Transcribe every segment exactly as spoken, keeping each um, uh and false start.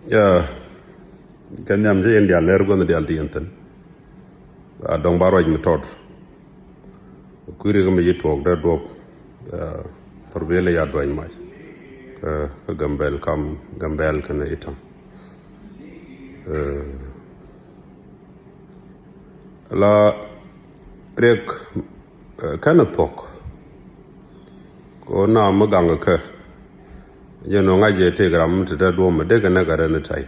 Kɛ nhiam cä yɛn diaal nɛr guänh diaal ti yɛn thi̱n. A dɔ̱ŋ ba ruac mi tɔt. Kui̱ rik mi ci tuɔɔk dee duɔp. Thor bi lɛ ya duany mac. Kä Gambɛl kam Gambɛl kɛnɛ itam. La riɛk kɛn thuɔk. Ko na mi gaŋ kɛ jɛ nɔ ŋa̱c jɛ tëëk ram ti dee duɔm mi dee kɛ nɛ kɛ rɛn i̱ tay.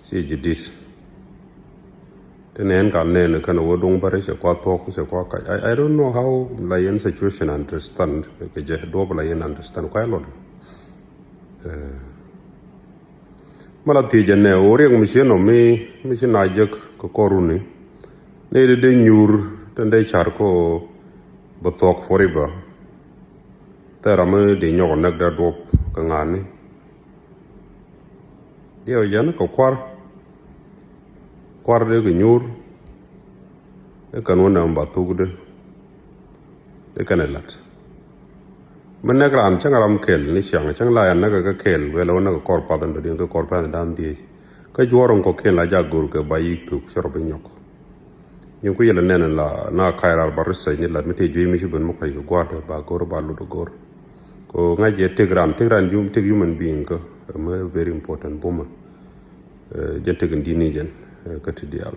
Ci ji̱ di̱t. Ti nɛn kal nɛn kɛn wä duŋ bäri cɛ kua thuɔk cɛ kua kac. I, I don't know how la yɛn situation understand kɛ jɛ duɔp la yɛn understand kua lɔt. Mɛ la thiec jɛ nɛ wä riɛk mi ci nɔ mi mi ci na jek kɛ kɔruni. Ni di dee nyuur tin dee car ko bɛ thuɔk forever. Thɛ ram mi di nyɔk näk dee duɔp kɛ ŋa̱ni. Diɛw jɛn kɛ kuar. Kuar dee kɛ nyuur. Dee kɛn wä nɛm ba thuk dee. Dee kɛn ɛ lat. Mi nɛk raan cäŋ ram kɛl ni ciaŋ cäŋ la yɛn näk kɛ kɛl wɛlɛ wä näk kɛ kɔr path in dɔ̱diɛn kɛ kɔr path in da̱n dhiec. Kä juɔr in kɔkiɛn la jak go̱r kɛ ba yik thuk cɛ rɔ bi nyɔk. Nyin ku yɛlɛ nɛn la na ka̱y rar ba research ni lat mi tëë juey mi ci ben mi kuac kɛ gua̱a̱t ba go̱r ba lut go̱r. Ko ŋa̱c jɛ tëk ran tëk ran yum tëk human being kä mɛ very important bumä. Jɛn tëk in di̱t ni jɛn kä ti diaal.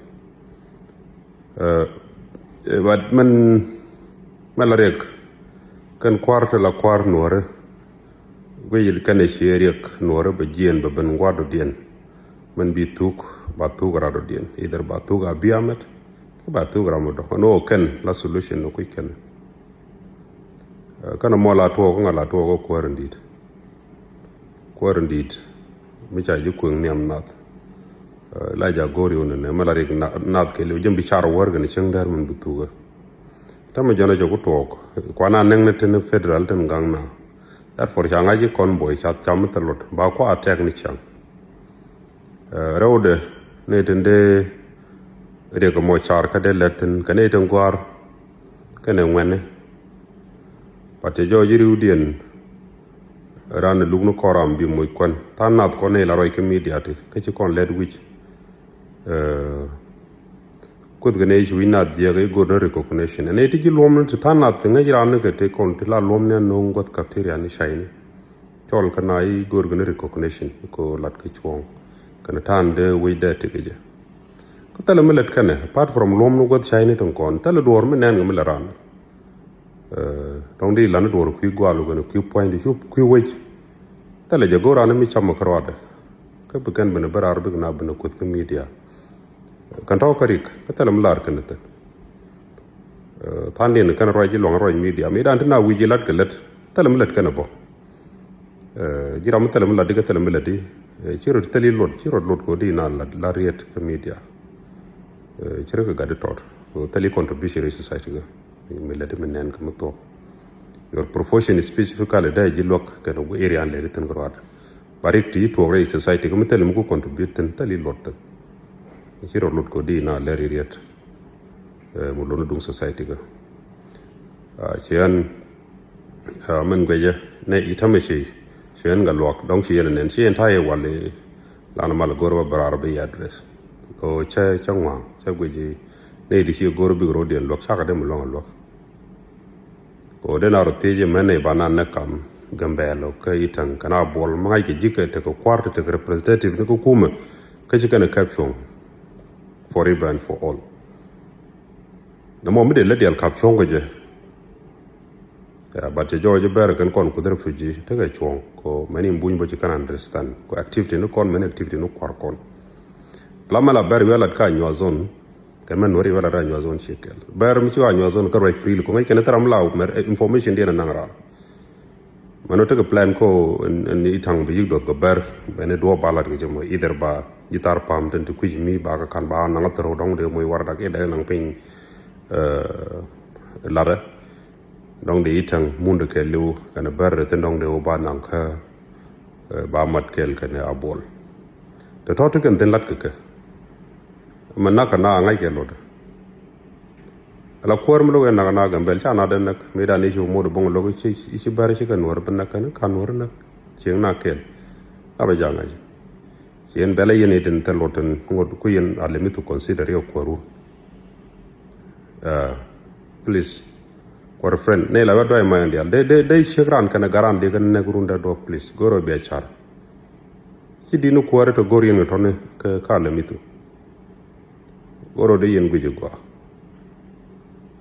But mɛn mɛ la riɛk kɛn kua̱r te la kua̱r nuɔ̱ɔ̱rä. Guic kɛn ɛ cië riɛk nuɔ̱ɔ̱rä bɛ jiɛn bɛ ben gua̱a̱r dɔ̱diɛn. Mɛn bi thuk ba thuk rat dɔ̱diɛn either ba thuk a biamɛt kɛ ba thuk ram dɔ̱k ɛn ɣöö kɛn la solution ni kui̱ kɛn. Kɛn mɔ la tuɔɔk ŋa la tuɔɔk kuäär in di̱i̱t. Kuäär in di̱i̱t mi ca ji̱ kuëŋ nhiam nath. La ja go̱o̱r yun ni mɛ la rik nath kɛ liw jɛn bi car wäär kɛn cieŋ däär min bi thukä. Tämɛ jɔn a cɛ ku tuɔɔk kuan a nɛŋ ni tin federal tin gaŋ na. Therefore ca ŋa̱c i̱ convoy ca cam mi thil luɔt ba kua attack ni ciaŋ. Rɛwdɛ ni tin dee riɛk mɔ car kä dee lɛt thin kɛ ni tin gua̱a̱r kɛnɛ ŋuɛni. But cɛ jɔɔc riwdiɛn ran luk ni kɔn ram bi moc kuɛn tha̱a̱ŋ nath kɔn ni la ruac kä media ti kä ci kɔn lɛt wi̱c. Kuoth kɛ ni ci wi̱c nath jiɛk i̱ go̱o̱r ni recognition ɛn i̱ ti ji̱ luɔm ni ti tha̱a̱ŋ nath ti ŋäc ran ni kɛ ti kɔn ti la luɔm ni ɛn no̱o̱ŋ gua̱th cafeteria ni cayni. Cɔl kä na i̱ go̱o̱r kɛ ni recognition ko lat kɛ cuɔ̱ɔ̱ŋ kɛn ta̱a̱n dee wec dee ti kɛ jɛ. Kä thilɛ mi lät kɛnɛ apart from luɔm ni gua̱th cayni tin kɔn thilɛ duɔɔr mi nɛn kɛ mi lät ran. Tɔŋ di lan duɔr kui̱ gual kɛn kui̱ pua̱ny di cup kui̱ wec. Thilɛ jɛ go̱o̱r an mi cam kä ruadɛ. Kä bi kɛn ben bä raar bik na ben kuth kä media. Kɛn tɔ̱ kä rik kä thilɛ mi lar kɛn thil. Than din kɛn ruac ji̱ luaŋ ruac media mi dan ti na wi̱i̱ ji̱ lat kɛ lät thilɛ mi lät kɛn bä. Ji̱ ram mi thilɛ mi lat di kä thilɛ mi lät di. Ci rot thil i̱ luɔt ci rot luɔt kɛ di na lat riet kä media. Ci rot kɛ gat di tɔt kɛ thil i̱ contribution rɛ society kɛ. Mi lɛt mi nɛn kä mi thuɔk. Your profession specifically dee ji̱ luäk kɛn area an lɛt ithin kɛ ruat. Ba rik ti ji̱ tuɔk rɛy society kä mi thil mi ku contribute thin thil i̱ luɔt thin. Ci rɔ luɔt kɛ di na lɛr i̱ riɛt. Mi luɔt ni duŋ society kä. Ci ɛn min guecä nɛ i̱ tämɛ ci ci ɛn kɛ luak dɔŋ ci ɛn nɛn ci ɛn ta̱yɛ wal i̱ lan mal go̱r ba bɛ raar bi i̱ address. Cɛ cɛ ŋuaŋ cɛ guec i̱ nɛ i̱ di ci go̱r bik ro̱diɛn luak cakɛ dee mi luaŋ a luak. Kɛ ɣöö den a rɔ thiec ɛmɛn nɛy ba nan nɛ kam Gambɛl ɔ kä Itaŋ kɛn a buɔl mi ŋa̱ckɛ ji̱ kɛ tekɛ kua̱r ti tekɛ representative ni kä kumɛ. Kä ci kɛn ɛ kɛp cuɔ̱ŋ forever and for all. Nɛ mɔ mi dee lät dial kap cuɔ̱ŋ kɛ jɛ. But cɛ jɔɔc bɛr kɛn kɔn kuth refugee tekɛ cuɔ̱ŋ kɛ mɛn in buny bä ci kɛn understand kɛ activity ni kɔn mɛn activity ni kua̱r kɔn. La mɛ la bɛr wialat ka nyuath zone. Kɛ mɛn nuɔri wala ra nyuath zone ci kɛl bɛr mi ci wa nyuath zone kä ruac free li ko ŋäc kɛn thɛr am la mɛr information diɛn naŋ rar. Mɛn wä tekɛ plan ko ni Itaŋ bi yik duɔth kɛ bɛr bɛn ni duɔp ba lat kɛ jɛ mɔ either ba ji̱ thar pam tɛn ti kui̱c mi ba kɛ kan ba naŋ thɛr dɔŋ de moc war dak idɛ naŋ piny. Larɛ dɔŋ de Itaŋ mundɛ kɛ liw kɛn bɛr de thin dɔŋ de wä ba naŋ kä ba mat kɛl kɛn a buɔl. Te tɔ̱ ti kɛn thin lat kɛ kɛ mɛ nak kɛ na a ŋa̱c kɛ lot. Ala kuäär mi lo̱k ɛ nak kɛ na Gambɛl ca na dee näk mi dan i̱ ci wä mo̱o̱t boŋ lo̱k i̱ ci bɛr ci kɛ nuɔr bi näk kɛn ka nuɔr näk cieŋ na kɛl. La bɛ jaŋ ŋa̱c. Yɛn bɛlɛ yɛn itin thil luɔt tin ŋot ku yɛn a lemi thu consider yɛ kuäär wun. Please, kuäär friend, nɛy la wä duay mayɔn dial. Dee, dee, dee ciek ran kɛnɛ garan di kɛn nɛk run dee duɔk, please. Goro bia car. Ci di ni kuäär tɔ gor yɛn kɛ tɔni kɛ ka lemi thu. Goro dee yɛn guic gua.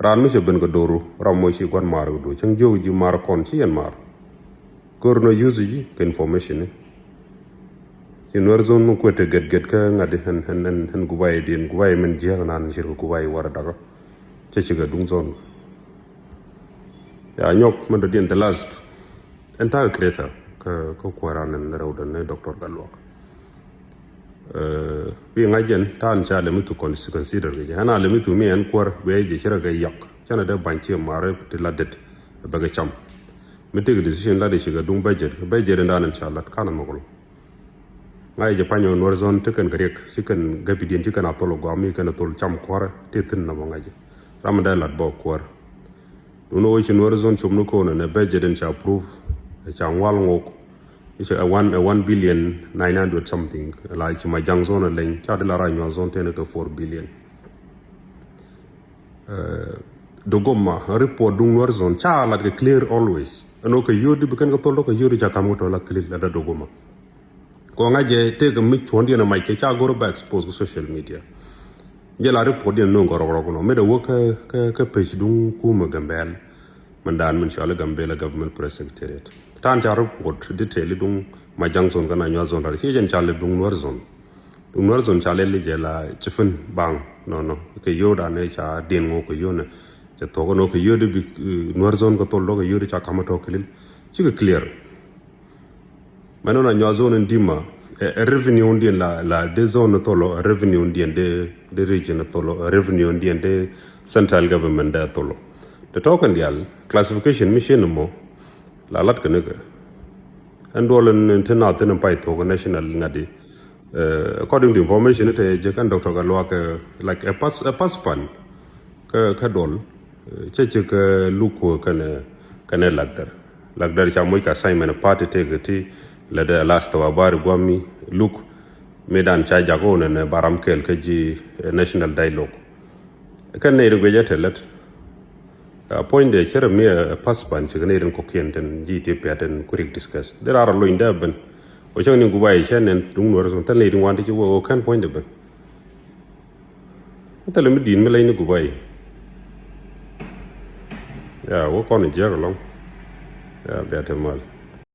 Ran mi cɛ ben kɛ doru, ram mo ci guan mar kɛ du. Cɛŋ jiök ji mar kɔn ci yɛn mar. Gör nɔ use ji̱ kɛ information ni. Ci Nuɛr zone mi kuet te get get kä ŋa̱t di ɣän, ɣän, ɣän, ɣän gubayi diɛn, gubayi min jiäk nan cir kɛ gubayi war dakä. Cä cikɛ duŋ zone. Ya nyɔk min dɔ diɛn the last. Ɛn ta̱a̱ kɛ creator kä, kä kuäran ɛn rɛw dɛn ni Doctor Gatluak. Bi ŋa̱c jɛn ta̱a̱n ca lɛ mi thu con-, consider kɛ jɛ. Ɛn a lɛ mi thu mi ɛn kuäär bɛ jɛ ci rɛ kɛ yak. Canɛ dee ba̱ny ci mari ti la det bɛ kɛ cam. Mi tëk decision la di cikɛ duŋ budget, budget in dan in ca lat kanɛ mɔkɔl. Ŋa̱c jɛ pany ɔ Nuɛr zone ti kɛn kɛ riɛk, ci kɛn gapidiɛn ci kɛn a thol ɔ gɔam mi kɛn a thol cam kuäärä ti thin nɔ bɔ ŋa̱c jɛ. Ram in dee lat bɔ kuäär. Dun ɔ ci Nuɛr zone cop ni ko̱n ɛn ɛ budget in ca approve, ɛ ca ŋual ŋok. I̱ cɛ ɛ one, ɛ one billion nine hundred something. La ci Majaŋ zone ɛ leny ca di la ra Nyuath zone tënɛ kɛ four billion. Dogoma report duŋ Nuɛr zone ca lat kɛ clear always. Ɛn ɔ kɛ yio̱t di bi kɛn kɛ thol dɔ kɛ yio̱t di ca kam kɛ tɔ la clear la da Dogoma. Kɔ ŋa̱c jɛ tëëkɛ mi cuɔ̱ndiɛn ɛ mac kɛ ca go̱r bɛ expose kɛ social media. Jɛ la report diɛn no̱o̱ŋ kɛ rɔk rɔk nɔ mi dɛ wä kä, kä, kä page duŋ kumɛ Gambɛl. Mɛn daan min cɔal i̱ Gambɛl Government Press Secretariat. Ta̱a̱n ca report detail i̱ duŋ Majaŋ zone kɛn a Nyuath zone rat ci jɛn ca lɛ duŋ Nuɛr zone. Duŋ Nuɛr zone ca lɛ li jɛ la ci fin baŋ nɔnɔ kɛ yio̱w daan i̱ ca diɛn ŋo̱o̱k kɛ yio̱w nɛ. Cɛ thuɔ̱k inɔ kɛ yio̱w di bi Nuɛr zone kɛ thol dɔ kɛ yio̱w di ca kamä tɔ̱ kɛ lil. Cikɛ clear. Mɛn ɣän a Nyuath zone in dimä ɛ revenue in diɛn la, la dee zone in thol ɔ, ɛ revenue in diɛn dee, dee region in thol ɔ, ɛ revenue in diɛn dee central government dee thol ɔ. Te tɔ̱ kɛn diaal classification mi cien mɔ la lat kɛ ni kɛ. Ɛn duɔl in te nath in pay thuɔk national ŋa̱t di. According to information te jɛ kɛn Doctor Gatluak, like a pas, a pas pan kä, kä duɔl. Cɛ cɛ kɛ luk kɛ kɛnɛ, kɛnɛ lakdar. Lakdar ca moc kɛ assignment party tëëkɛ ti lɛ dee last wa bari guami luk mi dan ca jak wä nɛ nɛ baram kɛɛl kä ji̱ national dialogue. Kɛn nɛy ri guic ɛ tɛ lät. Puɔ̱nydɛ cärɛ mi ɛ pas pan cikɛ nɛy rin kɔkiɛn tin ji̱ Ethiopia tin kurik discuss. Dee raar a lony dee a ben. Wä cäŋ ni gubayi cɛ nɛn duŋ Nuɛr zone thil nɛy rin wan ti ci wä wä kɛn puɔ̱nydɛ ben. Thilɛ mi di̱i̱t mi leny ni gubayi. Ya wä kɔn jiäk ɛlɔŋ. Ya bia te mal.